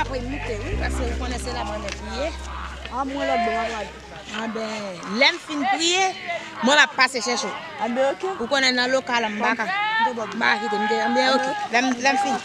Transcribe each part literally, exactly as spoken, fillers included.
Wi, moute, wi, paske ou konnen se la mwen menm priye. A, mwen lòt bò, mwen pral. Anben, lè m fin priye, mwen m ap pase chèche w. Anben, oke. Ou konnen nan lokal an m pa ka. M pa ka kite m te, anben, oke. Lè m, lè m fin.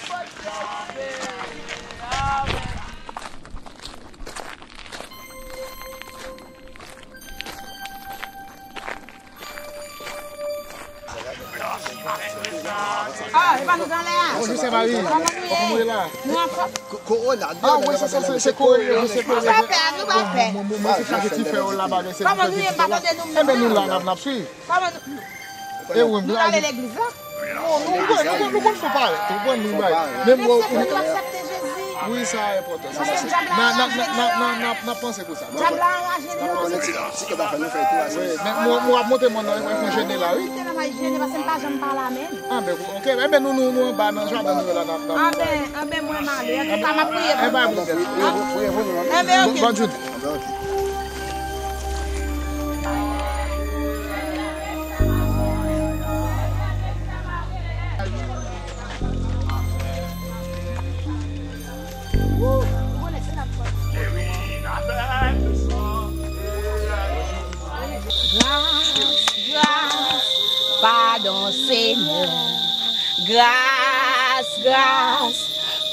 Ah, e pa nou k anlè a? Bonjou, Sen Mari. Kòman nou ye? Kòman w ye la? Nou anfòm? Kowona. Ah, wi, se sa, se, se kore, se kore. Nou pa pè, nou pa pè. Mwen, mwen, mwen, se chaje ti fè yo la, bagay, se. Kòman nou ye? M pa tande nou menm. Enben, nou la, n ap, n ap swiv. Kòman nou, nou ale legliz la? Non, nou, nou, nou, nou konn fè parèt, nou konn nou bay. Menm wè, ou, ou, wi, sa enpòtan. N a, n a, n a, n a, n a, n a, n a panse pou sa. Dyab la anraje li. Ou konnen ti, ti kè pa fè nou fè tou ase. Men mwen, mwen ap monte mòn nan, mwen fè jene la, wi. Monte nan mòn jene, paske m pa janm pale amèn. Anben, oke, enben nou, nou, nou anba nan jaden nou la, n ap, n ap. Anben, anben, mwen m ale. Antouka, m ap priye pou nou. Enben, oke. Bon, bon, Jude. Anben, oke. Gras, gras, padon, Senyè. Gras, gras,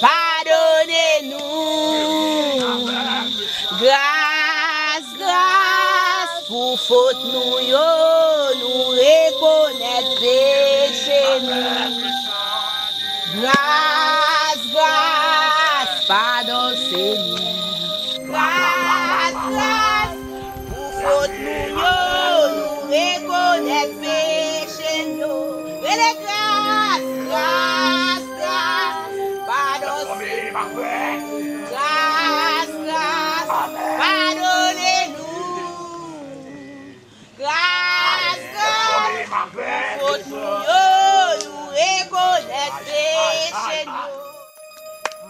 padone nou. Gras, gras, pou fot nou yo, nou rekonèt peche nou. Gras, gras, padon, Senyè. Gras, gras, pou fot nou yo, nou rekonèt peche nou. Rele gras, gras, gras, padon, Senyè. Gras, gras, padone nou. Gras, gras, pou fot nou yo, nou rekonèt peche nou.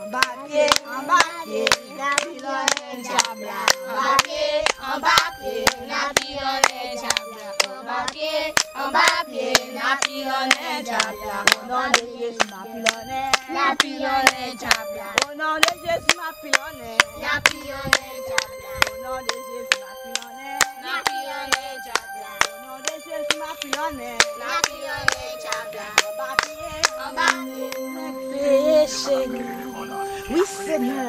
Anba pye, anba pye, n ap pilònnen dyab la. Anba pye, anba pye, n ap pilònnen dyab la. Anba pye, anba pye, n ap pilònnen dyab la. O non de Jezi, n ap pilònnen. N ap pilònnen dyab la. O non de Jezi, n ap pilònnen. N ap pilònnen dyab la. O non de Jezi, n ap pilònnen. N ap pilònnen dyab la. O non de Jezi, n ap pilònnen. N ap pilònnen dyab la. Anba pye, anba pye. Peche nou. Wi, Senyè,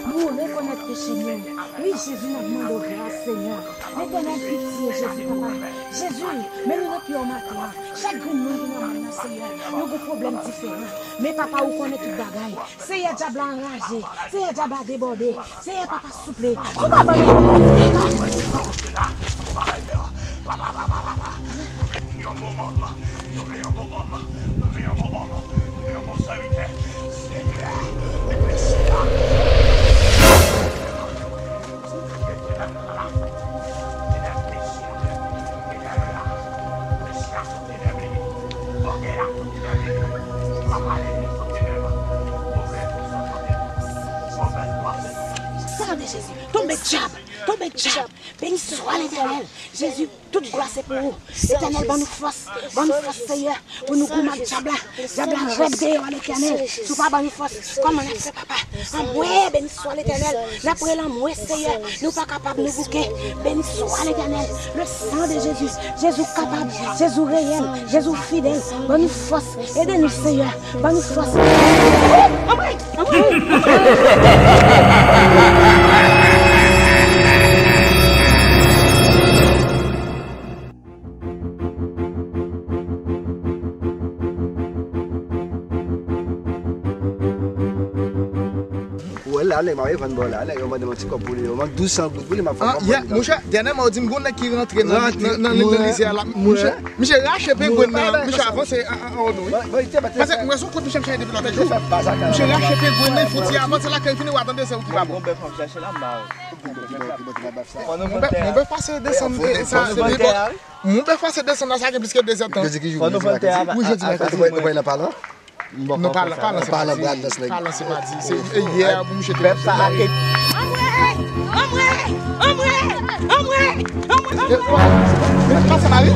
nou rekonèt peche nou. Wi, Jezi, n ap mande w gras, Senyè. Letènèl, pitye, Jezi, papa. Jezi, men nou nan pye w maten an. Chak grenn moun ki nan mòn nan, Senyè, nou gon pwoblèm diferan. Men, papa, ou konnen tout bagay. Seyè, dyab la anraje. Seyè, dyab la debòde. Seyè, papa, souple. Ou pa ban nou. San de Jezi, tonbe dyab, tonbe dyab. Beni swa Letènèl. Jezi, tout glwa se pou ou. Letènèl, ban nou fòs, ban nou fòs, Seyè, pou nou goumen ak dyab la. Dyab la rèd deyò, Letènèl. Si w pa ban nou fòs, kòman n ap fè, papa? Anmwe, beni swa Letènèl. N ap rele anmwe, Seyè. Nou pa kapab, nou bouke. Beni swa Letènèl. Le sang de Jésus. Jezi kapab. Jezi reyèl. Jezi fidèl. Ban nou fòs. Ede nou, Seyè. Ban nou fòs. Anmwe! Anmwe! Ou wè la, nèg m ap vann bò la, nèg yo mande m yon ti kòb pou li, yo mande douz san goud pou li, m ap fè kòb pou li. Monchè, dènyèman, yo di m gon nèg ki rantre nan, nan, nan, nan lizyè la. Monchè, misye rache pengwen nan, misye avanse an, an, an, an, wi. Paske m wè se yon kout misye, misye depi lòt jou. Misye rache pengwen nan, fouti avanse lakay, fini w a tande se ou ki pa bon. Mon bèf pase desann, e, sa, se pi bon. Mon bèf pase desann la, sa gen plis ke de zè tan. Jodi ki jou? Wi, jodi mèkredi. Ou pral nan palan? Non, palan, palan se madi. Palan se madi. Se, e, yè pou misye te. Pèp sa ake. Anmwe! Anmwe! Anmwe! Anmwe! Anmwe! Pase Mari.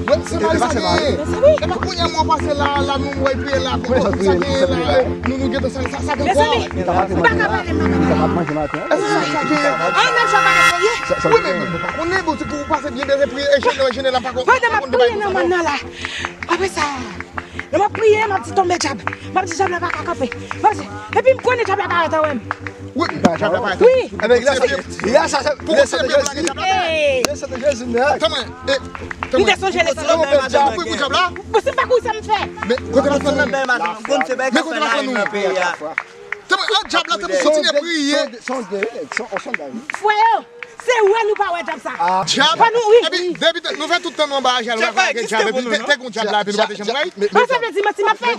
Mwen, se mari sa genyen. Epi kounye a mwen pase la, la nou wè priye la, sa genyen la, nou, nou gentan sa, sa, sa gen kwa. Mezanmi, m pa ka pale, m pa ka pale. Sa genyen. An, nan chwa pa eseye. Wi, men, men, pa konnen, bon, se pou ou pase byen, byen priye, e jennen, e jennen la, pa konn. Pandan m ap priye nan mòn nan la. Apre sa, lè m ap priye, m ap di, "Tonbe dyab." M ap di, "Dyab la pa ka kanpe." M ap di, epi m konnen dyab la pa retire m. Wi, dyab la pa retire. Wi. Ebyen, grasa, grasa, pou konfye pye pou lage dyab la. Hey. Lè san de Jezi, men. Tanmen, e, tanmen. M te sonje lè san de Jezi. Ou kouri pou dyab la? Bon, si m pa kouri, sa m fè? Men kote lafwa nou? Men kote lafwa nou? Tanmen, an dyab la, tanmen, soti de priye. Frè yo, se wè nou pa wè dyab sa. Dyab? Fò nou, wi, wi. Epi, depi te, nou fè tout tan nou anba aje a, nou pa konn gen dyab, epi te, te gon dyab la, epi nou pa te janm wè l. An, sa vle di manti m ap fè?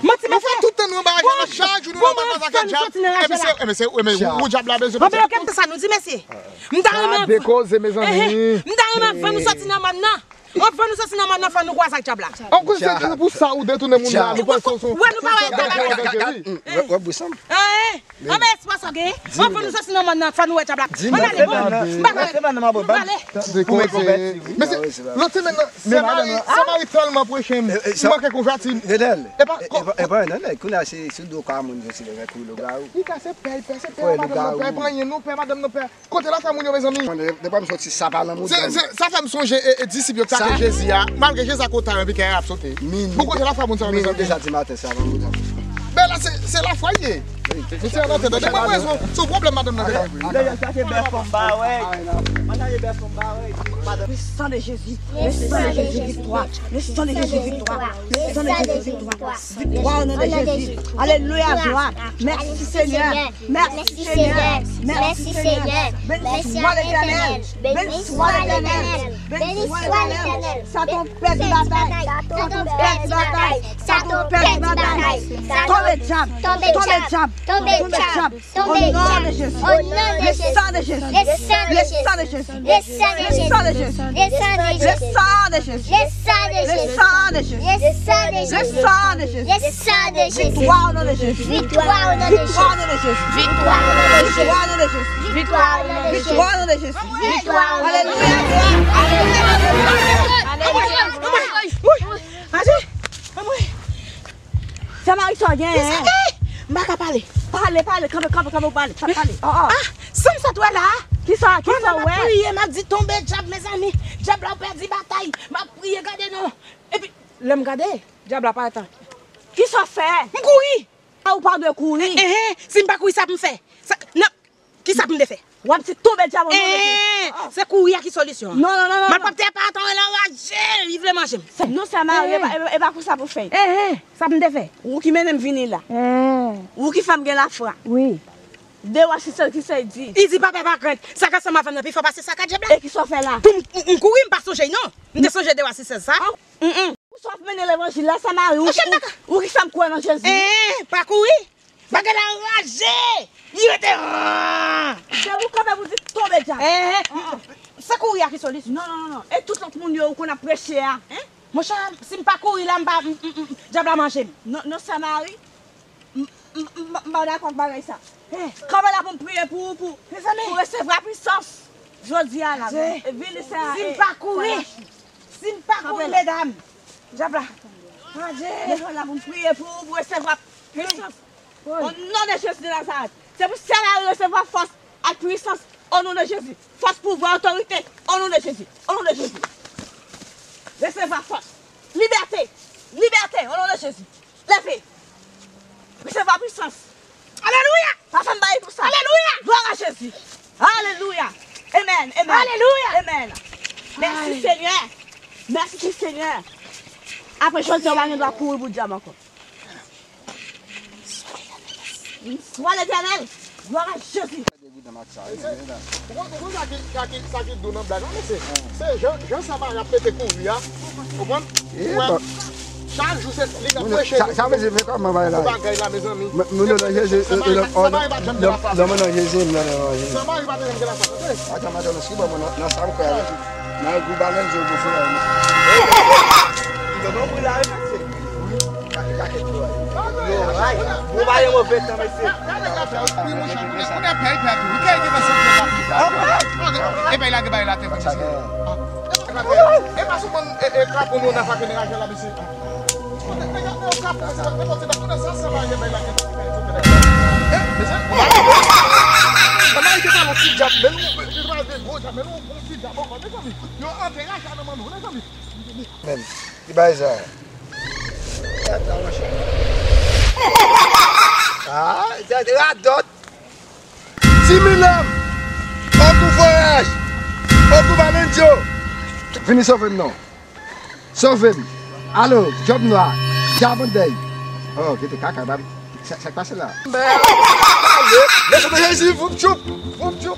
Manti m ap fè? Tout tan nou anba aje a, chak jou nou anba aje a, gen dyab. Epi se, epi se, epi se, ou dyab la bezwen pase. Anben, oke, sa nou di, mesye. M ta renmen, de koze, mezanmi. M ta renmen, anvan nou soti nan mòn nan. Anvan nou soti nan mòn nan, fò nou kwaze ak dyab la. An, koze se pou sa ou detounen moun la, nou panse se, se, wè, nou pa wè dyab la. Wè, wè, bousan. An, men espwa sa gen. Anvan nou soti nan mòn nan, fò nou wè dyab la. Ann ale, bon. M pa ka rete. Nou prale. Tande koze. Mesye, lòt semèn nan, Samari, Samari tèlman preche m, m manke konvèti. Epa, epa, epa, non, non, kounye a se sou do ka moun yo, se lè kouri lougawou. Li ka se pè, pè, se pè, madanm nan pè, pran yen nou, pè, madanm nan pè. Kote lafwa moun yo, mezanmi? Mwen, de, depi m soti, sa pa nan mouda m. Se, se, sa fè m sonje, e, e, disip yo t ake Jezi a, malgre Jezi ak otaj yo, epi kè y ap sote. Bon, kote lafwa moun sa yo, mezanmi? Deja di maten, sa pa nan mouda m. Ben la, se, se lafwa l ye. Mesye, an antè, tande mwen, mwen, se yon pwoblèm madanm nan te. Deja chache bèf anba, wè. Mwen chache bèf anba, wè. Le sang de Jésus, le sang de Jésus, victoire. Le sang de Jésus, victoire. Le sang de Jésus, victoire. Victoire au nom de Jésus. Alléluia, gloire. Merci Seigneur. Merci Seigneur. Merci Seigneur. Béni soit l'Éternel. Béni soit l'Éternel. Béni soit l'Éternel. Satan pèdi batay. Satan pèdi batay. Satan pèdi batay. Tonbe dyab. Tonbe dyab. Tonbe dyab. Au nom de Jésus. Le sang de Jésus. Le sang de Jésus. Le sang de Jésus. Le sang de Jésus. Le sang de Jésus. Le sang de Jésus. Le sang de Jésus. Victoire au nom de Jésus. Victoire au nom de Jésus. Victoire au nom de Jésus. Victoire au nom de Jésus. Victoire au nom de Jésus. Victoire au nom de Jésus. Alléluia. Alléluia. Alléluia. Samari, sa w genyen? Kisa? Eh! M pa ka pale. Pale, pale, kanpe, kanpe, kanpe, pale, pale. Ah, sa m sot wè la a? Kisa, kisa w wè? Pandan m ap priye, m ap di, "Tonbe dyab, mezanmi. Dyab la, ou pèdi batay." M ap priye, gade non. Epi, lè m gade, dyab la pa ret. Kisa w fè? M kouri. Ah, ou pa dwe kouri. Eh, eh, si m pa kouri, sa pou m fè? Sa, nan, Kisa pou m te fè? W ap di tonbe dyab o non de Jezi. Eh, se kouri a ki solisyon an. Non, non, non, non. Malpwòpte a pa atann, l anraje, li vle manje m. Non, Samari, e pa, e pa, e pa konsa pou fè. Eh, eh, sa pou m te fè? Ou ki mennen m vini la. Eh. Ou ki fè m gen lafwa. Wi. De wa sisèl ki sa l di. Li di, "Papa, pa krent. Sa k ansanm avè m nan pi fò pase sa k a dyab la." E kisa w fè la? Pou m, m, m kouri, m pa sonje non. M te sonje de wa sisèl sa. Ah. Mm, mm. Ou sot mennen levanjil la, Samari, ou, ou, ou ki fè m kwè nan Jezi. Eh, pa kouri. Bagay la anraje. Li rete. Depi w kanpe pou di tonbe dyab. Eh, eh, se kouri a ki solisyon. Non, non, non, non. E tout lòt moun yo ou konn ap preche a, hein? Monchè, si m pa kouri la, m pa, m, m, m, dyab la manje m. Non, non, Samari. M, m, m, m pa dakò ak bagay sa. Eh. Kanpe la pou m priye pou ou, pou, pou resevwa pisans. Jodi a la. Vini, Samari. Si m pa kouri. Si m pa kouri, medam, dyab la. Kanpe la pou m priye pou ou, pou resevwa pisans. O non de Jezi de Nazarèt. Se pou Samari resevwa fòs ak pisans. O non de Jezi. Fòs, pouvwa, otorite. O non de Jezi. O non de Jezi. Resevwa fòs. Libète. Libète. O non de Jezi. Leve. Resevwa pisans. Alelouya! Papa m bay pou sa. Alelouya! Glwa a Jezi. Alelouya! Amen, amen. Alelouya! Amen. Mèsi, Senyè. Mèsi, Senyè. Apre jodi a, w pa gen dwa kouri pou dyab ankò. Swa Letènèl. Glwa a Jezi. Ou konn, ou konn sa ki, sa ki, sa ki dou nan blag la, mesye? Se jan, jan Samari ap pete kouri a. Ou konprann? Chak jou se li k ap preche. Sa, sa vle di, men kòman bagay la ye? Bagay la, mezanmi. Moun yo nan Jezi, Samari pa t janm gen lafwa. Lòm nan Jezi, m nan Jezi. Samari pa t janm gen lafwa, tande. Atann, atann, nan sa m kwè a, nan gou balanse yo pou fè. M tande yon bri la, wi, mesye. Wi, kakèt yo a. Ay, ou pa gen move tan, mesye. Wi, monchè, kounye, kounye pèy pèt ou. Li kay ki nan sante la. E bay la, bay la, te fini. E pa sou bon, e, e, krapo nou nan fakin raje la, mesye. Kote, nèg ap nan krapo, se pa, kote, kote sa, sa va, e bay la, te fini. E, mesye, ou pa gen move tan. Nan Ayiti, pa yon ti djab, men nou, men nou, bon djab, men nou, bon ti djab ankò, mezanmi. Yo antre raje nan men nou, mezanmi. Men, ki bagay sa? Gad sa, monchè. Ah, sa se radòt. Ti minòm, okou foraj, okou Valentino. Vini sove m non. Sove m. Alo, djòb nwa, djab andèy. Oh, kite kaka, papi. Sa, sa k pase la? Mèsi Jezi, voup tchoup, voup tchoup.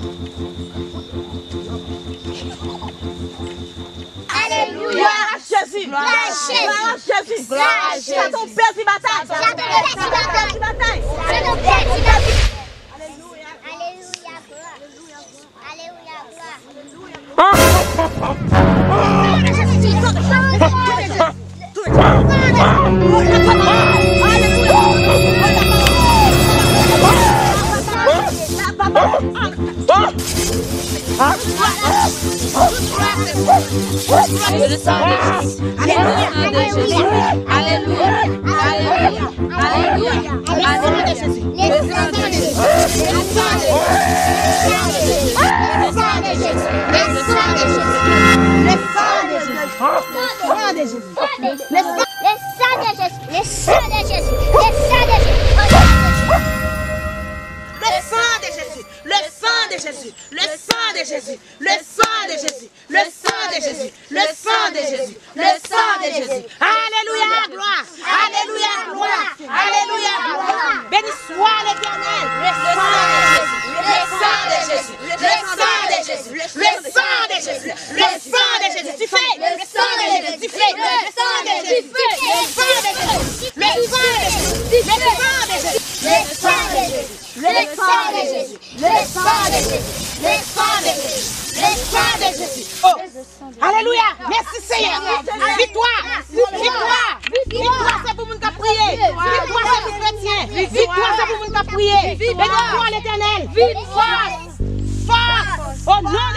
Alelouya. Glwa a Jezi. Glwa a Jezi. Glwa a Jezi. Glwa a Jezi. Satan, ou pèdi batay. Satan, ou pèdi batay. Satan, ou pèdi batay. Alelouya. Alelouya. Alelouya. Glwa. Le sang de Jésus. Alelouya. Alelouya. Alelouya. Alelouya. Alelouya. Le sang de Jésus. Le sang de Jésus. Le sang de Jésus. Le sang de Jésus. Le sang de Jésus. Le sang de Jésus. Le sang de Jésus. Le sang de Jésus. Le sang de Jésus. Le sang de Jésus. Le sang de Jésus. Le sang de Jésus. Le sang de Jésus. Le sang de Jésus. Le sang de Jésus. Le sang de Jésus. Alelouya, glwa. Alelouya, glwa. Alelouya, glwa. Beni swa Letènèl. Le sang de Jésus. Le sang de Jésus. Le sang de Jésus. Le sang de Jésus. Le sang de Jésus. Dife. Le sang de Jésus. Dife. Le sang de Jésus. Le sang de Jésus. Le sang de Jésus. Le sang de Jésus. Le sang de Jésus. Le sang de Jésus. Le sang de Jésus. Oh. Alelouya. Mèsi Senyè. Viktwa. Viktwa. Viktwa se pou moun k ap priye. Viktwa se pou kretyen. Viktwa se pou moun k ap priye. Beni glwa Letènèl. Fòs. Fòs. O non